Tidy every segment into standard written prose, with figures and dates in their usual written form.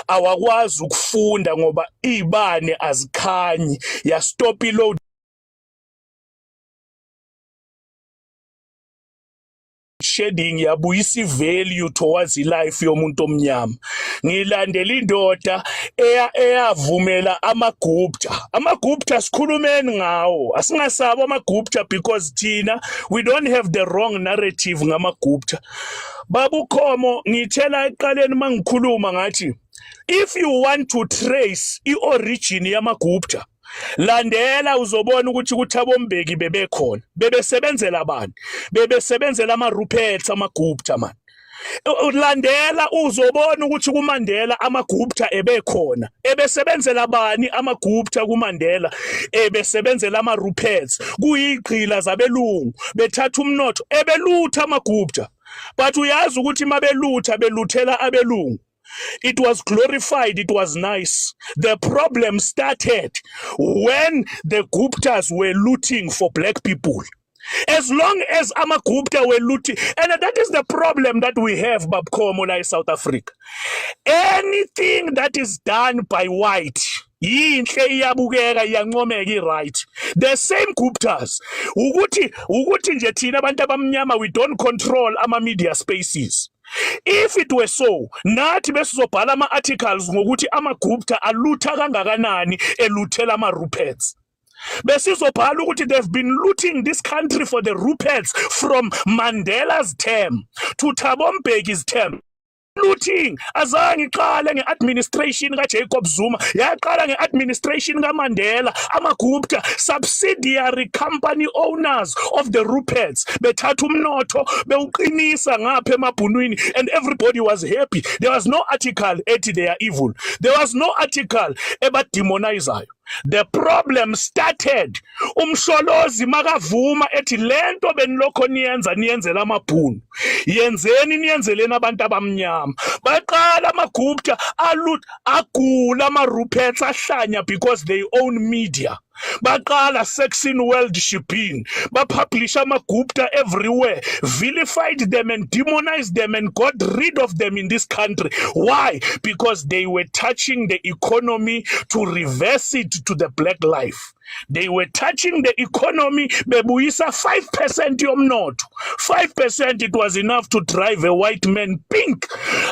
Awakwazi ukufunda ngoba izibane azikhanyi, ya stop i-load shedding, yabuyisa i-value towards i-life yomuntu omnyama. Ngilandela indoda eyavumela amaGupta. AmaGupta sikhulumeni ngawo, asingasabi amaGupta, because thina we don't have the wrong narrative ngamaGupta. Babukhomo, ngithela eqaleni mangikhuluma ngathi if you want to trace i-origin yamaGupta, landela uzobona ukuthi kuThabo Mbeki bebekhona, bebesebenzela bani? Bebesebenzela ama-Ruperts amaGupta man. Landela uzobona ukuthi kuMandela amaGupta ebekhona, ebesebenzela bani amaGupta kuMandela? Ebesebenzela ama-Ruperts, kuyigqila zabelungu, bethatha umnotho, ebelutha amaGupta. But uyazi ukuthi mabelutha beluthela abelungu, it was glorified, it was nice. The problem started when the Guptas were looting for black people. As long as amaGupta were looting, and that is the problem that we have, Babkhomo, la South Africa. Anything that is done by white, yinhle, iyabukeka, iyancomeka, i-right. The same Guptas, ukuthi nje thina abantu abamnyama we don't control ama media spaces. If it were so, nathi besizobhala ama-articles ngokuthi amaGupta alutha kangakanani, eluthela ama-Ruperts. Besizobhala ukuthi they've been looting this country for the Ruperts from Mandela's term to Thabo Mbeki's term. Looting azange iqale nge-administration kaJacob Zuma, yaqala nge-administration kaMandela. AmaGupta, subsidiary company owners of the Ruperts, bethatha umnotho bewuqinisa ngapha emabhunwini, and everybody was happy. There was no article ethi they are evil, there was no article ebademonizayo. The problem started uMsholozi makavuma ethi lento benilokho niyenza, niyenzela amabhunu, yenzeni niyenzeleni abantu abamnyama. Baqala amaGupta alut agula, ama-Ruperts ahlanya, because they own media. Baqala Saxonwold Shebeen, bapublish amaGupta everywhere, vilified them and demonized them and got rid of them in this country. Why? Because they were touching the economy to reverse it to the black life. They were touching the economy, bebuyisa 5% yomnotho. 5%, it was enough to drive a white man pink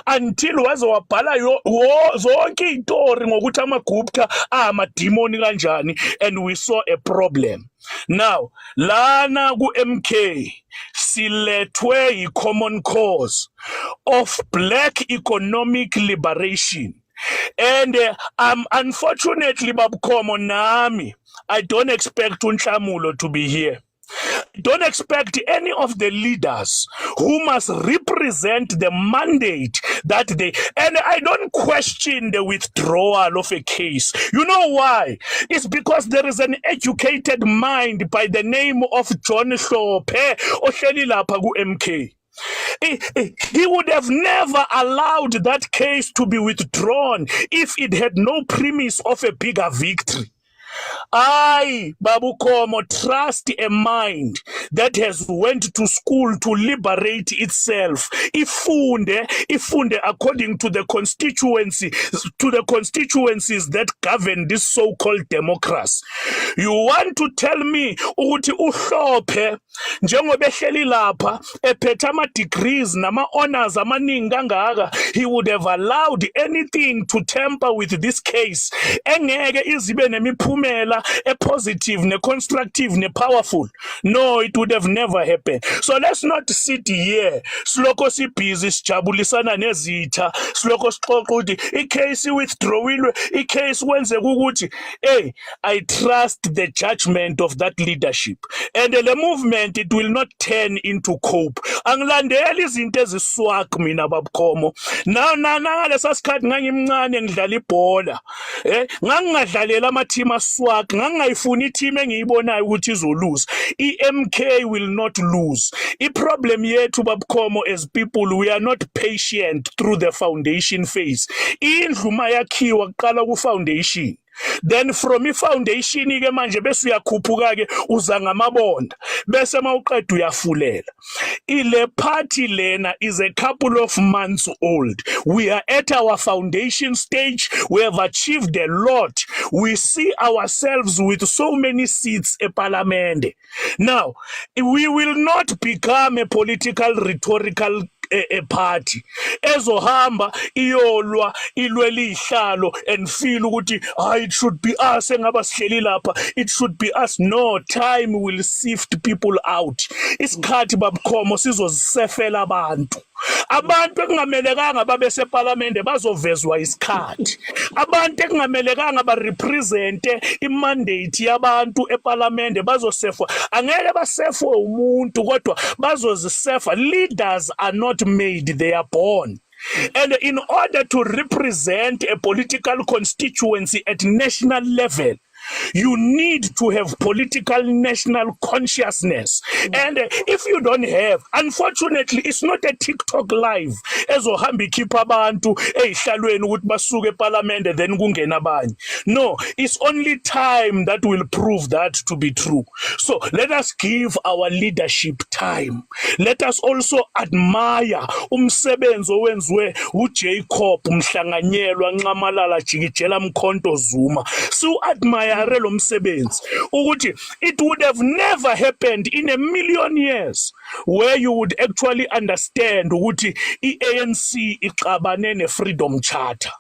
until waze wabhala zonke izitori ngokuthi amaGupta amadimoni kanjani, and we saw a problem. Now lana ku-MK silethwe yi-common cause of black economic liberation, and unfortunately, Babukhomo, nami I don't expect uNhlamulo to be here. Don't expect any of the leaders who must represent the mandate that they, and I don't question the withdrawal of a case. You know why? It's because there is an educated mind by the name of John Hlophe ohleli lapha ku-MK. He would have never allowed that case to be withdrawn if it had no premise of a bigger victory. I, Babukomo, trust a mind that has went to school to liberate itself. Ifunde, ifunde according to the constituency, to the constituencies that govern this so-called democracy. You want to tell me ukuthi uHlophe, njengoba ehleli lapha ephethe ama degrees nama honors amaningi kangaka, he would have allowed anything to tamper with this case engeke izibe nemiphumela epositive, neconstructive, nepowerful? No, it would have never happened. So let's not sit here silokho sibhizi sijabulisana nezitha, silokho sixoxa ukuthi icase withdrawilwe, icase kwenzeka ukuthi. Hey, I trust the judgment of that leadership and the movement. It will not turn into cope. Angilandeli izinto eziswag mina, Babukhomo. Na nangalesa sikhathi ngangimncane ngidlala ibhola, ngangingadlalela ama team aswag, ngangingayifuni i-team engiyibonayo ukuthi izoluza. iMK will not lose. I-problem yethu, Babukhomo, as people we are not patient through the foundation phase. Indlu mayakhiwa kuqala ku foundation. Then from i-foundation ke manje bese uyakhuphuka ke, uza ngamabonda, bese mawuqeda uyafulela. Ile party lena is a couple of months old. We are at our foundation stage. We have achieved a lot. We see ourselves with so many seats eParliament. Now we will not become a political rhetorical party ezohamba iyolwa, ilwela ihlalo and feel ukuthi, "Hayi, it should be us engaba sihleli lapha, it should be us." No, time will sift people out. Isikhathi, babukhomo, sizozisefela abantu. Abantu ekungamelekanga babe seParliament bazovezwa isikhathi. Abantu ekungamelekanga barepresente imandate yabantu eParliament bazosefwa. Angeke basefwe umuntu, kodwa bazozisefa. Leaders are not made, they are born. And in order to represent a political constituency at national level, you need to have political national consciousness. And if you don't have, unfortunately, it's not a TikTok live ezohamba ikhipha abantu eyihlalweni ukuthi basuke eParliament, then kungena abanye. No, it's only time that will prove that to be true. So let us give our leadership time. Let us also admire umsebenzi owenziwe uJacob Mhlanganyelwa Nxamalala Jikijela Mkhonto Zuma. So admire lo msebenzi ukuthi it would have never happened in a million years where you would actually understand ukuthi iANC ixabane neFreedom Charter.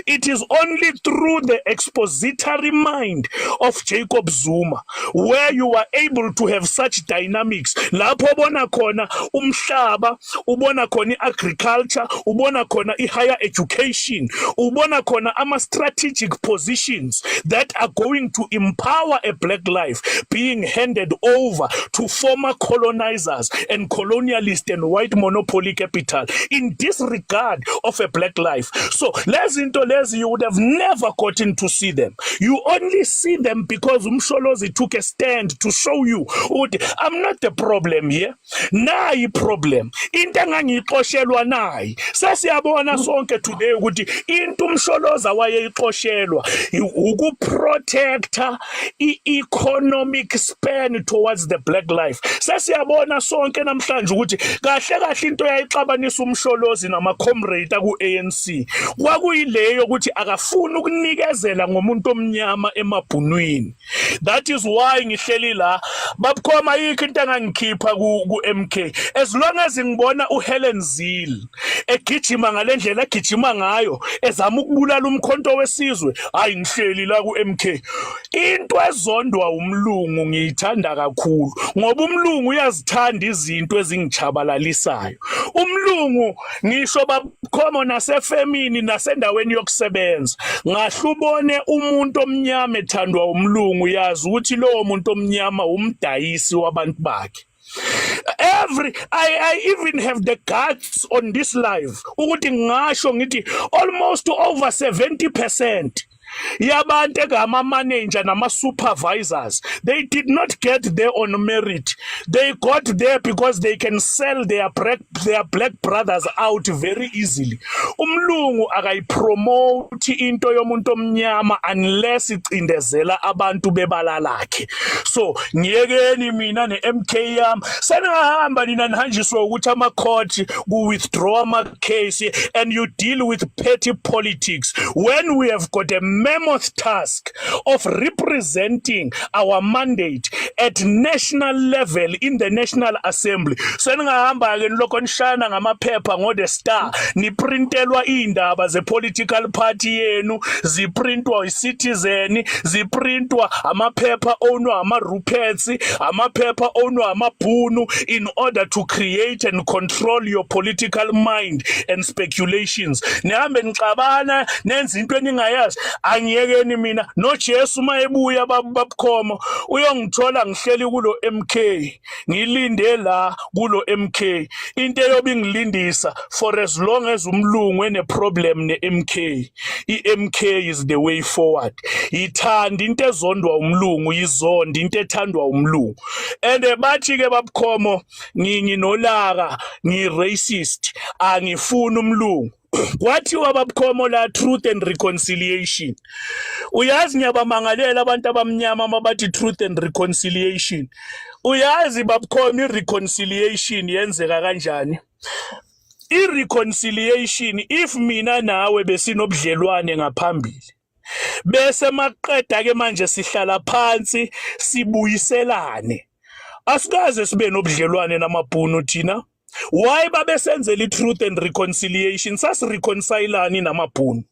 It is only through the expository mind of Jacob Zuma where you are able to have such dynamics. Lapho ubona khona umhlaba, ubona khona i-agriculture, ubona khona i-higher education, ubona khona ama-strategic positions that are going to empower a black life being handed over to former colonizers and colonialist and white monopoly capital in disregard of a black life. So lezi zinto lezi, you would have never gotten to see them. You only see them because uMsholozi took a stand to show you ukuthi I'm not the problem here, nayi problem, into engangiyixoshelwa nayi. Sesiyabona sonke today ukuthi into uMsholozi wayeyixoshelwa ukuprotecta i-economic span towards the black life. Sesiyabona sonke namhlanje ukuthi kahle kahle into yayixabanisa uMsholozi nama-comrade aku-ANC kwakuyileyo ukuthi akafuni ukunikezela ngomuntu omnyama emabhunwini. That is why ngihleli la, babukhoma. Yikho into engangikhipha ku-MK as long as ngibona uHelen Zille egijima ngalendlela agijima ngayo, ezama ukubulala uMkhonto weSizwe. Hayi, ngihleli la ku-MK. Into ezondwa umlungu ngiyithanda kakhulu, ngoba umlungu uyazithanda izinto ezingichabalalisayo. Umlungu, ngisho babukhoma, nasefemini nasendaweni yokusebenza, ngahle ubone umuntu omnyama ethandwa umlungu, yazi ukuthi lowo muntu omnyama umdayisi wabantu bakhe. Every I even have the guts on this live ukuthi ngisho ngithi almost over 70% yabantu engama manager nama supervisors, they did not get there on merit. They got there because they can sell their black brothers out very easily. Umlungu akayipromote into yomuntu omnyama unless icindezela abantu bebala lakhe. So ngiyekeni mina ne-MK yami. Seningahamba nina nihanjiswe ukuthi ama court ku withdraw ama case and you deal with petty politics when we have got a mammoth task of representing our mandate at national level in the National Assembly. Seningahamba ke nilokho nishana ngamaphepha ngo The Star, niprintelwa indaba ze political party yenu, ziprintwa iCitizen, ziprintwa amaphepha ownwa ama Ruperts, amaphepha ownwa amabhunu, in order to create and control your political mind and speculations. Nihambe nixabana, nenza into eningayazi. Angiyekeni mina noJesu mayebuya, babukhomo, uyongithola ngihleli kulo MK, ngilinde la kulo MK. Into eyobe ingilindisa, for as long as umlungu ene problem ne MK, iMK is the way forward. Ithanda into ezondwa umlungu, izonda into ethandwa umlungu. And bathi ke, babukhomo, nginolaka, ngi racist, angifuni umlungu. Kwathiwa, babukhomo la, truth and reconciliation. Uyazi, ngiyabamangalela abantu abamnyama mabathi truth and reconciliation. Uyazi, babukhomo, i-reconciliation yenzeka kanjani? I-reconciliation, if mina nawe besinobudlelwane ngaphambili, bese maqeda ke manje sihlala phansi sibuyiselane. Asikaze sibe nobudlelwane namabhunu thina. Why babesenzela i-truth and reconciliation? Sasireconcilani namabhunu?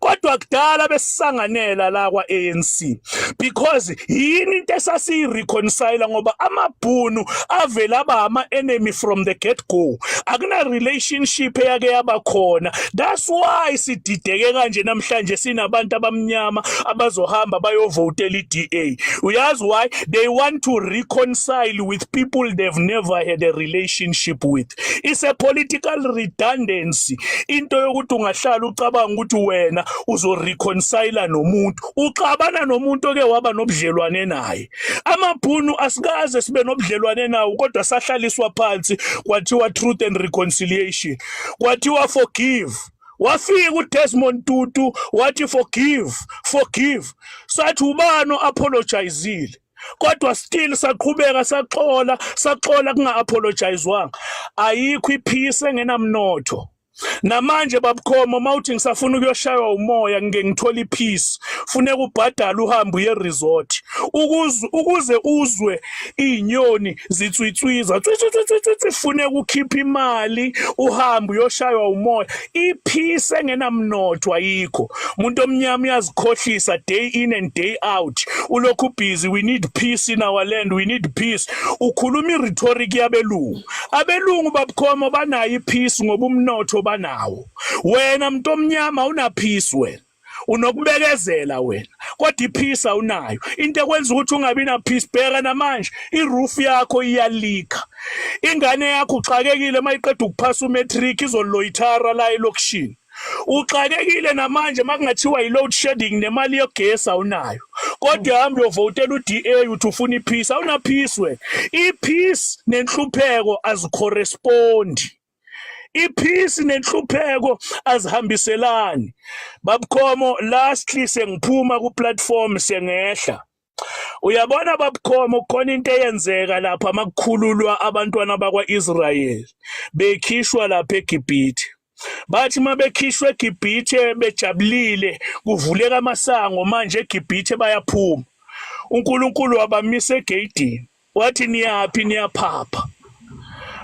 Kodwa kudala besisanganela la kwa-ANC, because yini into esasiyi-reconcile? Ngoba amabhunu avele aba ama-enemy from the get go, akuna relationship eyake yaba khona. That's why sidideke kanje namhlanje, sinabantu abamnyama abazohamba bayovotela i-DA. Uyazi why? They want to reconcile with people they've never had a relationship with. It's a political redundancy into yokuthi ungahlala ucabanga ukuthi wena uzoreconcile nomuntu uxabana nomuntu oke waba nobudlelwane naye. Amabhunu asikaze sibe nobudlelwane nawo, kodwa sahlaliswa phansi, kwathiwa truth and reconciliation, kwathiwa forgive. Wafika uDesmond Tutu wathi forgive, forgive. Sathi ubani apologizile? Kodwa still saqhubeka saxola, saxola kunga-apologizewanga. Ayikho ipeace engenamnotho. Namanje, babukhomo, mawuthi ngisafuna ukuyoshaywa umoya, ngike ngithola ipeace, funeka ubhadale, uhambe uye resort ukuze uzwe izinyoni zitswitswiza tswi, funeka ukhiphe imali, uhambe uyoshaywa umoya. Ipeace engenamnotho ayikho. Umuntu omnyama uyazikhohlisa day in and day out, ulokhu busy, "We need peace in our land, we need peace." Ukhuluma irhetoric yabelungu. Abelungu, babukhomo, banayo ipeace ngoba umnotho banawo. Wena muntu omnyama una peace, wena unokubekezela wena, kodwa ipeace awunayo. Into ekwenza ukuthi ungabi na peace, bheka namanje iroof yakho iyaleaka, ingane yakho uxakekile mayiqeda ukuphasa umatric izoloitara la elokishini. Uxakekile namanje makungathiwa i-load shedding, nemali yogesi awunayo, kodwa uhamba uyovotela u-DA, uthi ufuna ipeace. Awuna peace wena. Ipeace nenhlupheko azicorrespondi, ipeace nenhlupheko azihambiselani, babukhomo. Lastly, sengiphuma ku platform, sengehla. Uyabona, babukhomo, khona into eyenzeka lapha makukhululwa abantwana bakwa-Israel bekhishwa lapha eGibhithe. Bathi mabekhishwa eGibhithe bejabulile, kuvuleka amasango manje eGibhithe, bayaphuma. uNkulunkulu wabamisa egeyidini, wathi, "Niyaphi? Niyaphapha,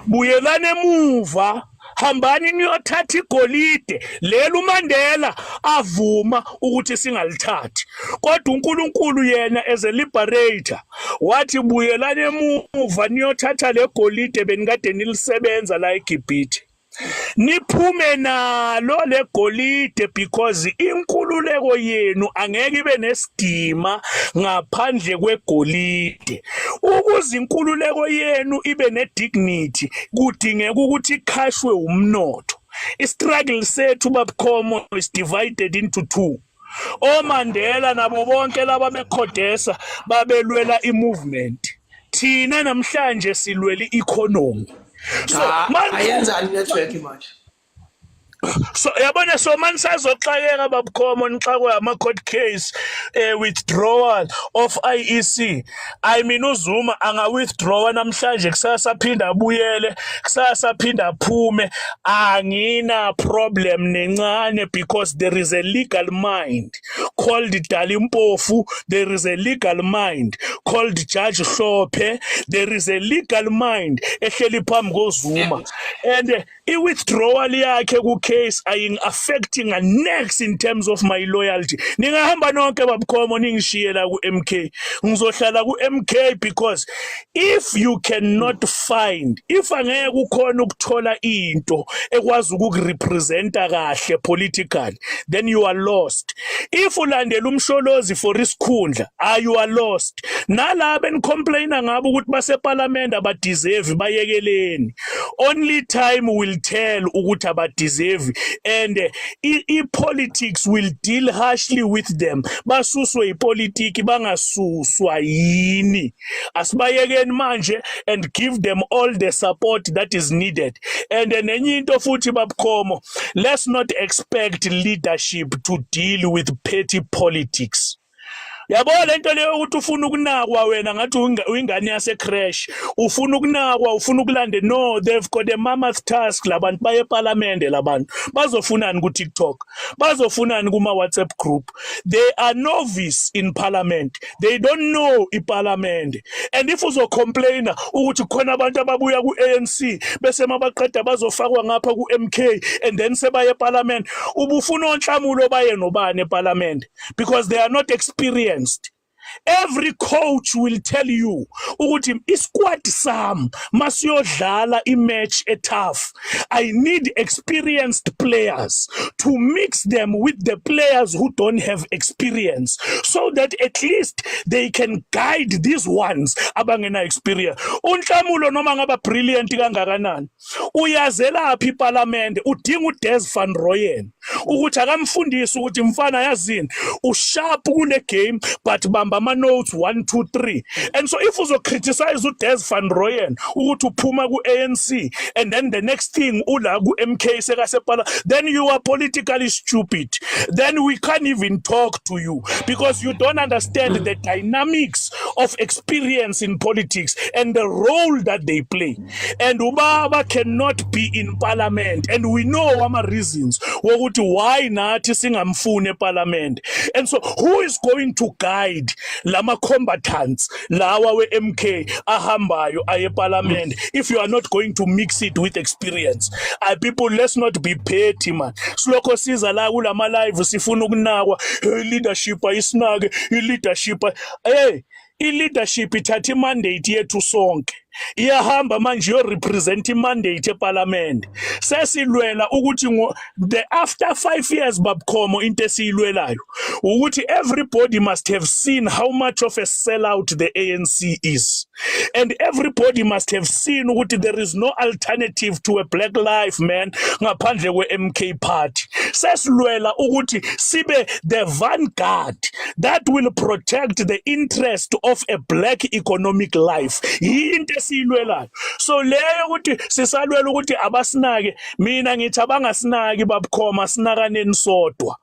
buyelani emuva, hambani niyothatha igolide lelo uMandela avuma ukuthi singalithathi." Kodwa uNkulunkulu yena as a liberator wathi, "Buyelani emuva niyothatha legolide benikade nilisebenza la eGibhithe, niphume nalo legolide, because inkululeko yenu angeke ibe nesidima ngaphandle kwegolide. Ukuze inkululeko yenu ibe nedignity, kudingeka ukuthi ikhashwe umnotho." Istruggle sethu, babukhomo, is divided into two. OMandela nabo bonke laba beCODESA babelwela imovement, thina namhlanje silwela i-economy. So Cha, ayenzani network manje? So yabona, so manisazoxakeka, babukhomo, nixakwe ama-court case, withdrawal of IEC. I mean, uZuma anga-withdrawa namhlanje, kusasa aphinda abuyele, kusasa aphinda aphume, angina problem nencane, because there is a legal mind called Dali Mpofu, there is a legal mind called Judge Hlophe, there is a legal mind ehleli phambi koZuma, and i-withdrawal yakhe ku-case aying-affecting next in terms of my loyalty. Ningahamba nonke, babukhomo, ningishiye la ku-MK, ngizohlala ku-MK, because if you cannot find, if angeke ukhona ukuthola into ekwazi ukukurepresenta kahle politically, then you are lost. If ulandela uMsholozi for isikhundla, ah, you are lost. Nalaba enicomplaina ngabo ukuthi baseparliament abadeserve, bayekeleni. Only time will tell ukuthi abadeserve. heavy and i-politics will deal harshly with them. Basuswe ipolitiki, bangasuswa yini? Asibayekeni manje and give them all the support that is needed. And nenye into futhi, babukhomo, let's not expect leadership to deal with petty politics. Yabo, lento leyo ukuthi ufuna ukunakwa wena ngathi uyingane yase creche, ufuna ukunakwa, ufuna ukulande. No, they've got a mammoth task labantu. Baye eParliament labantu, bazofunani ku TikTok? Bazofunani kuma WhatsApp group? They are novice in parliament, they don't know iParliament. And if uzo complaina ukuthi khona abantu ababuya ku ANC bese mabaqeda bazofakwa ngapha ku MK and then sebaye eParliament, ubufuna onhlamulo baye nobani eParliament? Because they are not experienced. Every coach will tell you ukuthi isquad sam masiyodlala imatch etough, I need experienced players to mix them with the players who don't have experience, so that at least they can guide these ones abangena experience. Unhlamulo noma ngaba brilliant kangakanani, uyazelaphi iParliament? Udinga uDes van Rooyen ukuthi akamfundise ukuthi, "Mfana, yazini, usharp kule game, but bamba ama notes 1 2 3." And so if uzo criticize uDes van Rooyen ukuthi uphuma ku ANC and then the next thing ula ku MK sekasepala, then you are politically stupid. Then we can't even talk to you because you don't understand the dynamics of experience in politics and the role that they play. And ubaba cannot be in parliament, and we know ama reasons wokuthi why nathi singamfuni eParliament. And so who is going to guide lama combatants lawa we-MK ahambayo aye eParliament if you are not going to mix it with experience? People, let's not be petty, man. Silokho siza la kulama live sifuna ukunakwa. Hey, leadership ayisinake, i-leadership. Hey, i-leadership ithatha imandate yethu sonke, iyahamba manje iyo-represent imandate eParliament. Sesilwela ukuthi the after 5 years, babukhomo, into esiyilwelayo ukuthi everybody must have seen how much of a sellout the ANC is, and everybody must have seen ukuthi there is no alternative to a black life, man, ngaphandle kwe-MK Party. Sesilwela ukuthi sibe the vanguard that will protect the interest of a black economic life. Yinto esiyilwelayo. So leyo ukuthi sisalwela ukuthi abasinake, mina ngithi abangasinaki, babukhoma, sinakaneni sodwa.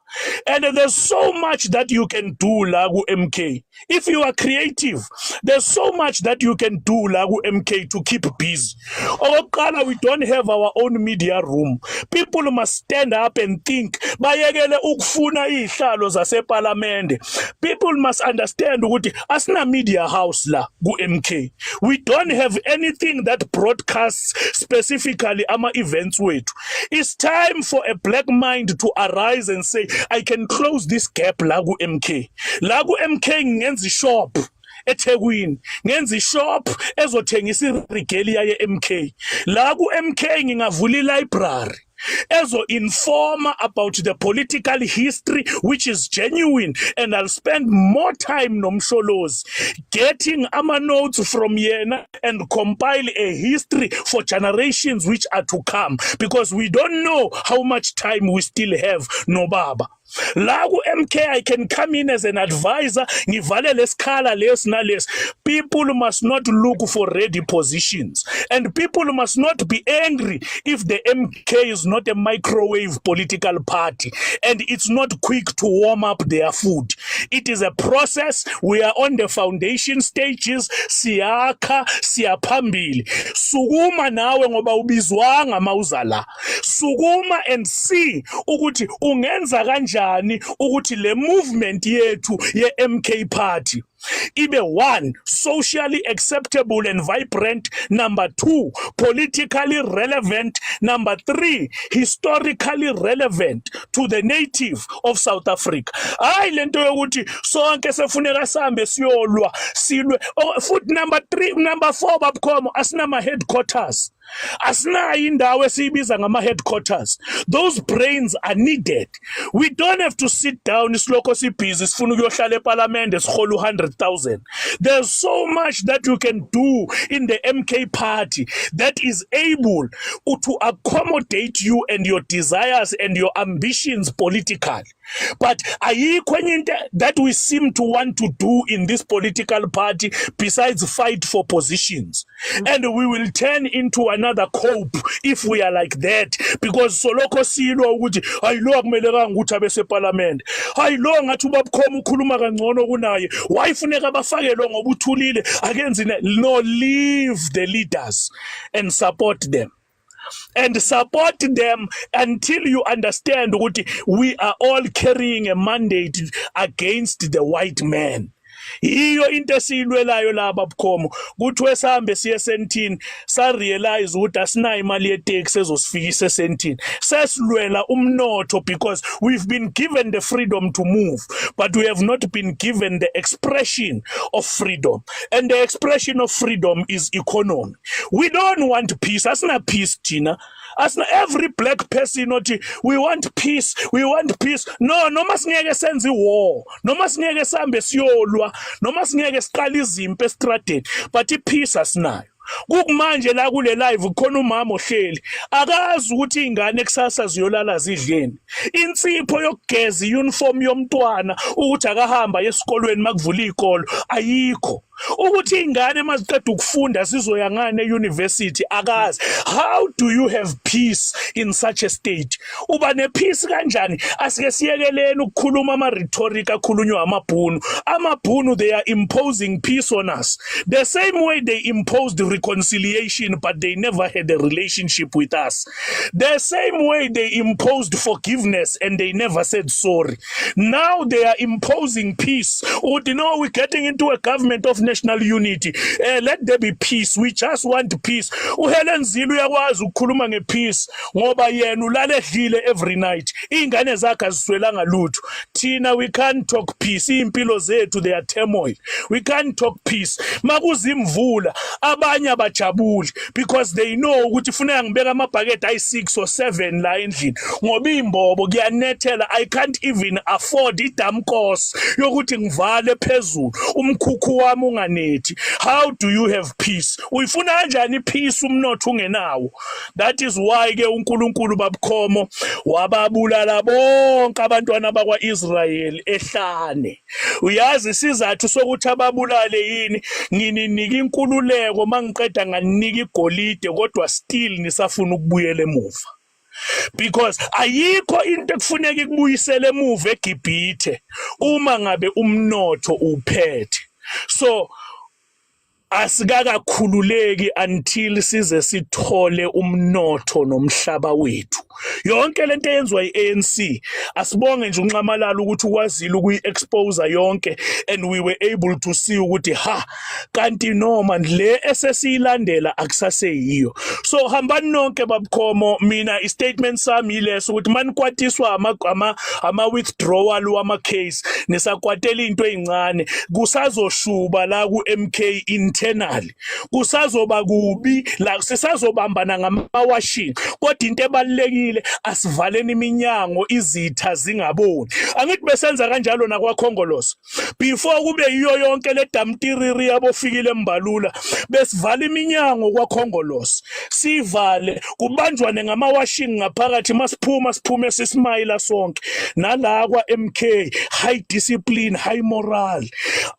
And there's so much that you can do la ku-MK if you are creative. There's so much that you can do la ku-MK to keep busy. Okokuqala, we don't have our own media room. People must stand up and think, bayekele ukufuna izihlalo zasePalamende. People must understand ukuthi asina media house la ku-MK. We don't have anything that broadcasts specifically ama-events wethu. It's time for a black mind to arise and say, "I can close this gap la ku-MK." La ku-MK ngingenza ishop eThekwini, ngenza ishop ezothengisa iregalia ye-MK. La ku-MK ngingavula ilibrary ezo informa about the political history, which is genuine, and I'll spend more time nomsholozi getting ama notes from yena and compile a history for generations which are to come, because we don't know how much time we still have nobaba. La ku-MK I can come in as an advisor, ngivale lesikhala lesi nalesi. People must not look for ready positions, and people must not be angry if the MK is not a microwave political party and it's not quick to warm up their food. It is a process. We are on the foundation stages. Siyakha, siyaphambili. Sukuma nawe ngoba ubizwanga mawuza la. Sukuma and see ukuthi ungenza kanjani ukuthi le movement yethu ye-MK Party ibe one, socially acceptable and vibrant; number two, politically relevant; number three, historically relevant to the native of South Africa. Hayi lento yokuthi sonke sefuneka sihambe siyolwa, silwe. Oh, futhi number 3, number 4, babukhomo, asinama headquarters, asinayo indawo esiyibiza ngama headquarters. Those brains are needed. We don't have to sit down silokho sibhizi sifuna ukuyohlala eParliament, sihola u-100. 200,000. There's so much that you can do in the MK Party that is able to accommodate you and your desires and your ambitions politically, but ayikho enye into that we seem to want to do in this political party besides fight for positions, and we will turn into another COPE if we are like that, because solokho silwa ukuthi hayi, lo akumelekanga ukuthi abe separliament, hayi, lo ngathi ubabkhoma ukhuluma kangcono kunaye, wayifuneka bafakelwe ngoba uthulile, akenzi. No, leave the leaders and support them and support them until you understand ukuthi we are all carrying a mandate against the white man. Yiyo into esiyilwelayo laba bukhomo. Kuthiwe sihambe siye eSandton, sa realize ukuthi asinayo imali yeteksi ezosifikisa eSandton. Sesilwela umnotho because we've been given the freedom to move, but we have not been given the expression of freedom, and the expression of freedom is economy. We don't want peace. Asina peace thina, asina. Every black person othi we want peace, we want peace, no. Noma singeke senze i-war, noma singeke sihambe siyolwa, noma singeke siqale izimpi estradeni, but i-peace asinayo. Kukumanje la kule live kukhona umama ohleli akazi ukuthi ingane kusasa ziyolala zidleni, insipho yokugeza uniform yomntwana ukuthi akahamba esikolweni makuvula izikolo ayikho, ukuthi ingane maziqeda ukufunda sizoya ngane e-university akazi. How do you have peace in such a state? Uba ne-peace kanjani? Asike siyekeleni ukukhuluma ama-rhetoric akhulunywa amabhunu. Amabhunu, they are imposing peace on us the same way they imposed reconciliation, but they never had a relationship with us, the same way they imposed forgiveness and they never said sorry. Now they are imposing peace ukuthi no, we're getting into a government of national unity, let there be peace, we just want peace. UHelen Zille uyakwazi ukukhuluma ngepeace ngoba yena ulala edlile every night, ingane zakhe aziswelanga lutho. Thina, we can't talk peace. Impilo zethu, they are turmoil. We can't talk peace. Makuzimvula abanye abajabuli because they know ukuthi funeka ngibeka amabhakede ayi6 or 7 la endlini ngoba imbobo kuyanethela. I can't even afford idamkos yokuthi ngivale phezulu umkhukhu wami unganethi. How do you have peace? Uyifuna kanjani peace umnotho ungenawo? That is why ke uNkulunkulu, babukhomo, wababulala bonke abantwana bakwaIsrael ehlane. Uyazi isizathu sokuthi ababulale yini? Ngininika inkululeko, mangiqeda nganika igolide, kodwa still nisafuna ukubuyela emuva, because ayikho into ekufuneka ikubuyisele emuva eGibhithe uma ngabe umnotho uphethe. So asikakakhululeki until size sithole umnotho nomhlaba wethu. Yonke lento eyenziwa i-ANC, asibonge nje uNxamalala ukuthi ukwazile ukuyi-expose yonke and we were able to see ukuthi ha, kanti noma le esesiyilandela akusaseyiyo. So hambani nonke, babukhomo. Mina i-statement sami yileso, ukuthi manikwatiswa ama withdrawal wama case, nisakwatela into ezincane. Kusazoshuba la ku MK internally, kusazoba kubi la, sisazobambana ngamawashing, kodwa into ebalekile, asivaleni iminyango izitha zingaboni. Angithi besenza kanjalo nakwaKhongolose before kube yiyo yonke le damtiriri yabofikile embalula? Besivala iminyango kwaKhongolose, sivale, kubanjwane ngamawashing ngaphakathi, masiphuma siphume sismayila sonke. Nala kwa MK, high discipline, high moral,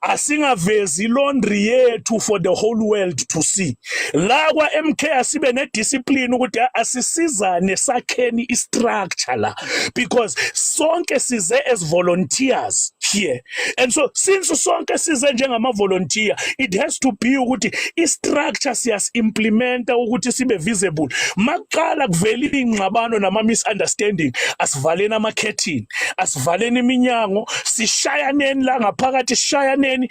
asingavezi laundry yethu for the whole world to see. La kwa MK asibe ne discipline ukuthi asisizane, sakheni i-structure la, because sonke size as volunteers here, and so since sonke size njengama volunteer, it has to be ukuthi i-structure siyas implementa ukuthi sibe visible. Maqala kuvela ingxabano nama misunderstanding, asivaleni ama curtain, asivaleni iminyango, sishayaneni la ngaphakathi, sishayaneni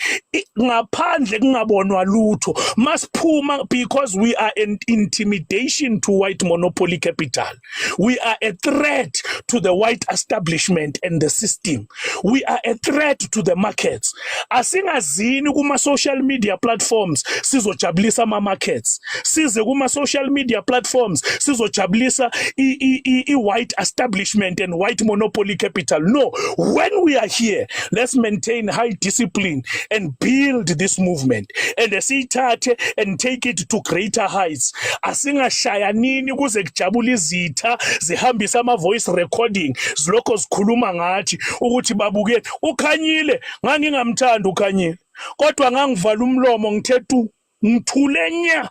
ngaphandle kungabonwa lutho masiphuma, because we are an intimidation to white monopoly capital. We are a threat to the white establishment. establishment and the system. We are a threat to the markets. Asingazini kuma social media platforms sizojabulisa ama markets, size kuma social media platforms sizojabulisa i white establishment and white monopoly capital. No, when we are here, let's maintain high discipline and build this movement and siyithathe and take it to greater heights. Asingashayanini kuze kujabule izitha, zihambise ama voice recording, zilokho zikhuluma ngathi ukuthi babuke uKhanyile. Ngangingamthanda uKhanyile, kodwa ngangivala umlomo, ngithe tu, ngithule nya.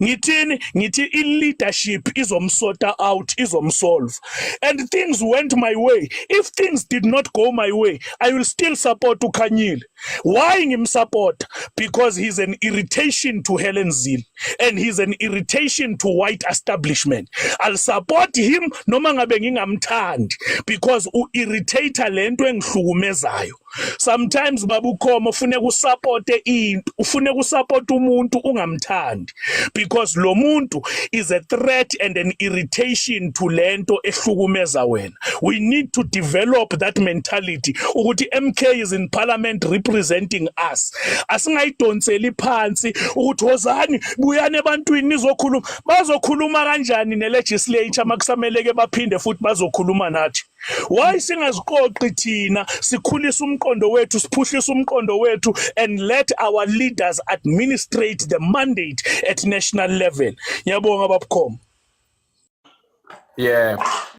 Ngithini? Ngithi i-leadership izomsorta out, izomsolve, and things went my way. If things did not go my way, I will still support uKhanyile. Why ngimsupport? Because he's an irritation to Helen Zille and he's an irritation to white establishment. I'll support him noma ngabe ngingamthandi, because u-irritate lento engihlukumezayo. Sometimes, babukhoma, ufuneka usupporte into, ufuneka usupport umuntu ungamthandi, because lo muntu is a threat and an irritation to lento ehlukumeza wena. We need to develop that mentality ukuthi MK is in parliament representing us. Asingayidonseli phansi ukuthi wozani, buyani ebantwini nizokhuluma. Bazokhuluma kanjani nelegislature makusameleke baphinde futhi bazokhuluma nathi? Why singaziqoqi thina, sikhulisa umqondo wethu, siphuhlisa umqondo wethu and let our leaders administrate the mandate at national level? Ngiyabonga, babukhoma. Yeah.